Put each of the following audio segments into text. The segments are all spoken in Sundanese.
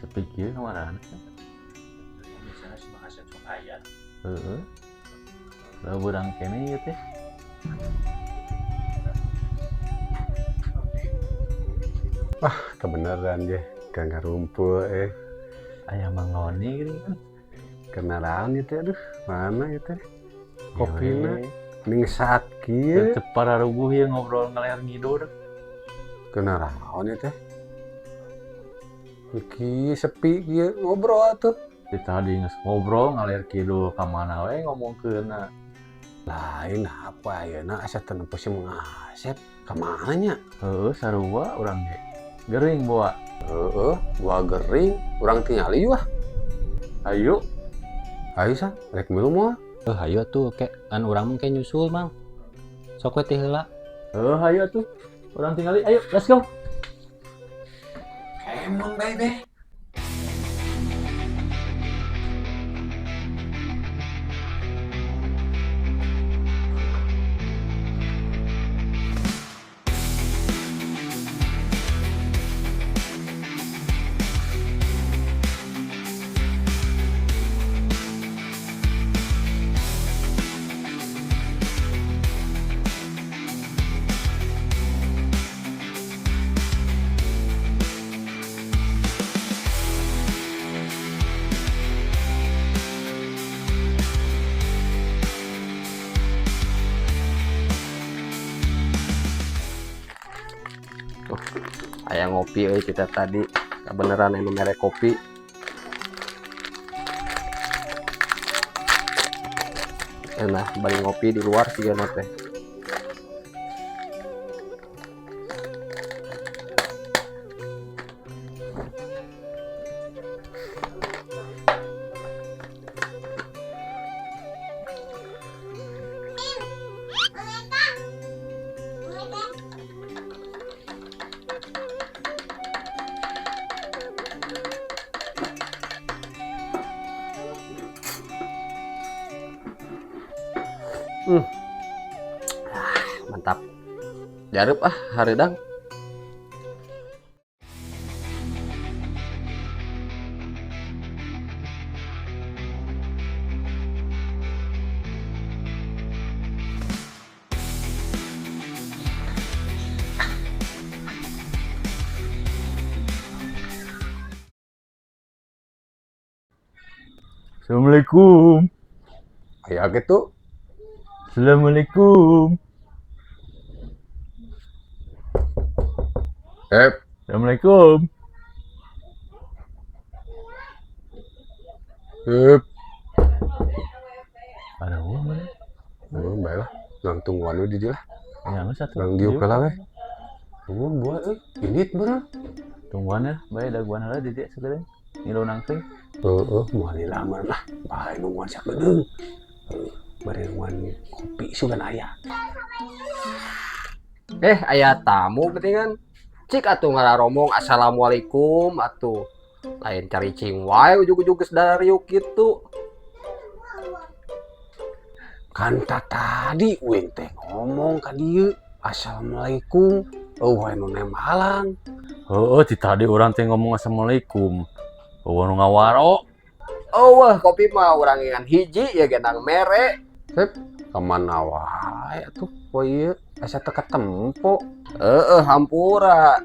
Sepi kieu kamarana. Misalnya si Mang Asep sok aya. Heeh. Lah beurang keneh ieu teh. Kebenaran je, gak ngarumpul eh. Aya Mang Ngoni geuning kan. Kenalan itu aduh, mana itu? Kopina Ieu ning saat kieu teu pararuguh ieu ngobrol ngaler ngidur. Kenalan itu. Iki sepi kieu ngobrol atuh. Di tadi geus ngobrol ngaler kidul ka mana we ngomongkeunna. Lain apa ayeuna asa teu nempo si Mang Asep ka mana nya? Heeh, sarua urang ge. Gering boa. Heeh, gua gering, urang tingali wah. Ayo. Ayo sa, rek milu moal. Eh, ayo tuh kek kan urang mah nyusul, Mang. Sok we teh heula. Heeh, ayo tuh. Urang tingali, ayo let's go. Emang bae. Aya ngopi euy kita tadi. Kebeneran anu mere kopi. Enak bari ngopi di luar sih ya teh. Mantap. Jarup ah hareudang. Assalamualaikum. Aya kitu. Assalamualaikum. Assalamualaikum. Hep. Ada uang mana? Oh, baiklah. Urang tungguan we di dieu lah. Ya, geus atuh. Urang diuk heula we. Oh, buat euy. Indit bener. Tungguan ya, bae daguan heula di dieu sakedeung. Ngilu nangteng. Heeh, moal lila lah. Bae nungguan sakedeung. Heeh, bari nungguan kopi sugan aya. Aya tamu geuningan. Cik atuh ngararomong assalamualaikum atuh. Lain cari cing wae ujug-ujug geus darariuk kitu. Kan tadi uing teh ngomong ka dieu, assalamualaikum. Eueuh nu nembalan. Heeh, ti tadi urang teh ngomong assalamualaikum. Eueuh nu ngawaro. Eueuh kopi mah urang ngan hiji ya genang mere. Sip, ka mana wae atuh poe ieu asa teu katempo. Heeh, hampura.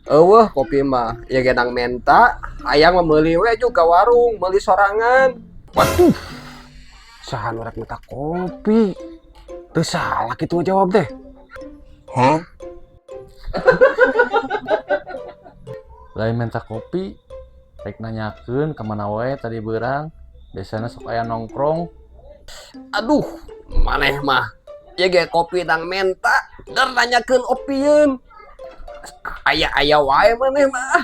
Eueuh kopi mah ya genang menta, hayang mah meuli we juga warung, meuli sorangan. Waduh. Saha nu rek minta kopi? Teu salah kitu jawab teh. Hah? Lain minta kopi, rek nanyakeun ka mana wae tadi beurang. Biasana sok aya nongkrong. Aduh, maneh mah. Ya ge kopi nang menta, der nanyakeun opieun. Aya-aya wae maneh mah.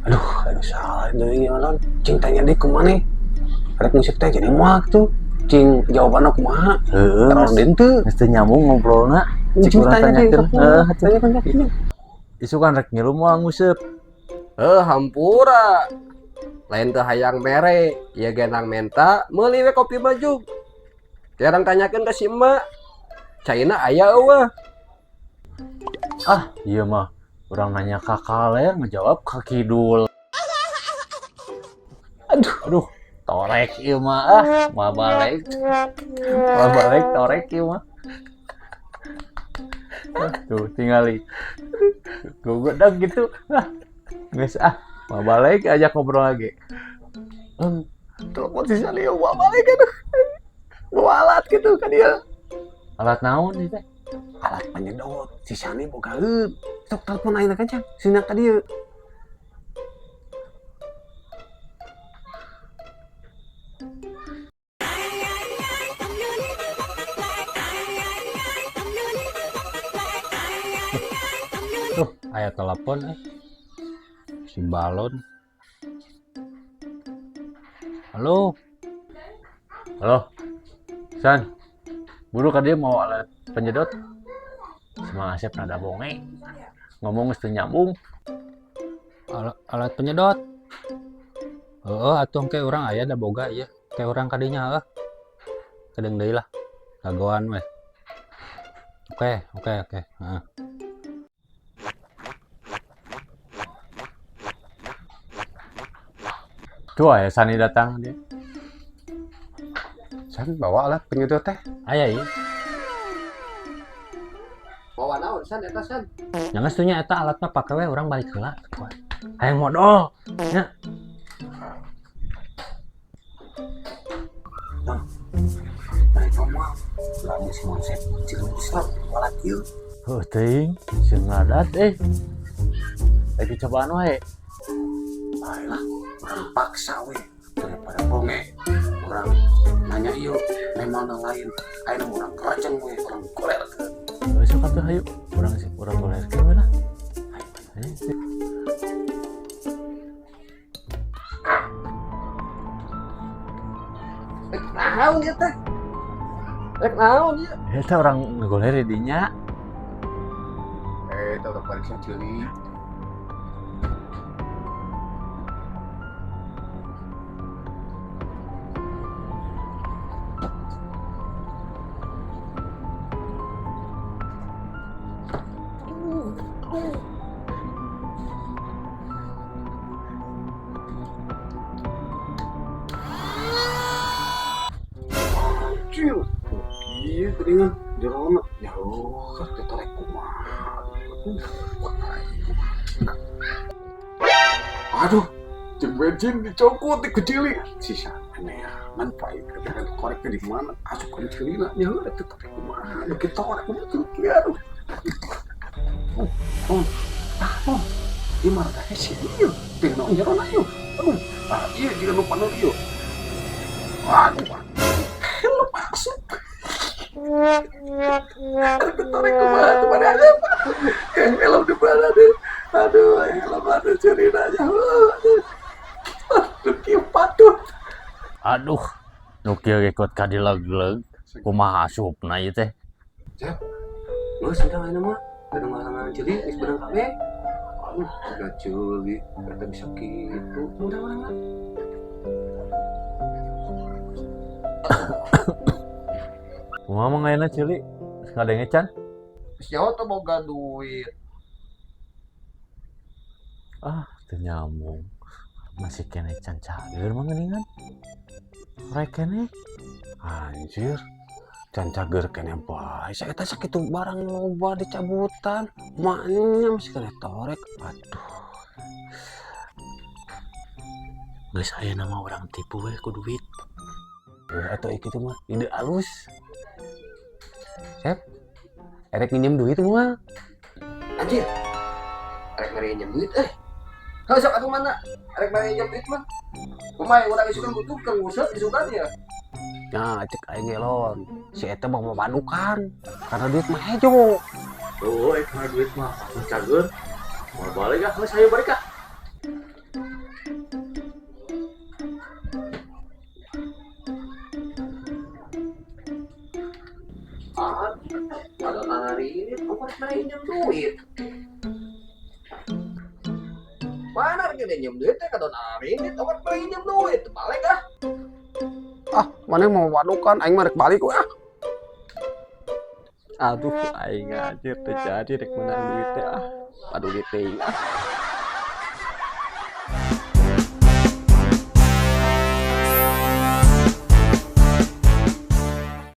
Aduh, aduh salah deui nyalan. Cing tanya deui kumaha? Rek musik teh jadi moal tuh. Cing jawabanna kumaha? Heeh. Terlalu teu. Geus teu nyambung ngobrolna. Cik Cing urang tanya deui tanyakeun. kumaha? Tanya. Isukan rek ngilu moal nguseup. Heuh, hampura. Lain teu hayang mere, ieu ge nang menta, meuli we kopi maju. Jarang tanyakeun ka si emak. Caina aya eueuh. Ah, ieu mah Urang nanya ka kaler ngejawab ka kidul. Aduh, aduh, torek ieu mah ah, moal balik. Moal balik torek ieu mah. Tuh, tingali. Gogodag gitu. Ah, geus ah, moal balik ajak ngobrol lagi. Telepon si Sani moal balik aduh. Bawa alat gitu kan dia. Alat naon ieu teh? Alat penyedot si Sani bogaeun. Sok telepon ayeuna kan Cang. Sina ka dieu. Tuh, aya telepon eh. Si Balon. Halo, Halo. San. Buru ka dieu mau alat penyedot. Si Mang Asep rada bonge. Ngomong geus teu nyambung. Alat penyedot. Heeh, atuh engke urang aya da boga ieu. Ke urang kadinya heuh. Kedeung deui lah. Dagoan weh. Oke. Heeh. Tuh aya Sani datang dia. San bawa alat penyedot teh. Aya ieu. Bawa naon San eta San? Jangan setunya eta alatna pake we urang balik heula. Hayang modal. Nya. Nah, itu mah lamun si Monsep jeung Islam alat ieu. Heuh teuing, sieun ngadat eh. Lagi cobaan wae. Baiklah, urang paksa we daripada bonge. Urang nanya ieu memang lain. Ayeuna urang kerajaan we, urang golerkeun. Heuh sok atuh hayu. Urang sih urang golerkeun we lah. Hayu. Rek naon ieu teh? Rek naon ieu? Eta urang ngegoler di dinya. Eta urang pariksa ceuli. Anjir, iya teringan jerona jauh tertarik kumaha. Aduh, jeung bensin dicokot di kecili. Sisa aneh man pai keterangan koreknya di mana? Asupan celina nya heuh tertarik kumaha. Nu kitu torek kumaha tuh aduh. Oh, tah oh. Ieu mah rada hese ieu. Teh naon jerona ieu. Aduh, ah ieu jiga nu panul ieu. Aduh, helm asup. Aduh, tertarik kumaha tuh pada apa? Helm di mana deh? Aduh, helm aduh ceritanya. Aduh, kieu patut. Aduh, nu kieu ge kot ka dileg-leg. Kumaha asupna ieu teh? Geus sudah ayeuna mah. Udah ngalangan ceuli geus beurang kabeh. Aduh, udah ceuli, kata bisa kitu. Udah urang lah. Kumaha mah ayeuna ceuli? Geus ngadenge can? Geus jauh teh boga duit. Ah, teu nyambung. Masih keneh can cager mah geuningan. Rek keneh. Anjir, can cager keneh bae. Saeta sakitu barang loba dicabutan. Maknya masih keneh torek. Aduh. Geus ayeuna mah urang tipu we ku duit. Atau kitu mah ide alus. Sep, erek minjem duit mah. Anjir. Rek mere njem duit eh. Heuh sok atuh mana? Rek mere njem duit mah. Kumaha urang isukan butuh keur nguseup isukan ya. Nah, cek aing ge lon. Si eta mah babadukan. Karena duit mah hejo. Oh, karena duit mah aku cager. Mau balik ah, geus ayo balik ah. Ah, ada hari ini aku rek mere njem duit. Mana rek njem duit teh kadon hari ini aku rek mere njem duit. Balik ah. Ah, mana mau babadukan aing mah rek balik we ah. Aduh, aing anjir teu jadi rek meunang duit teh ah. Aduh, teuing ah.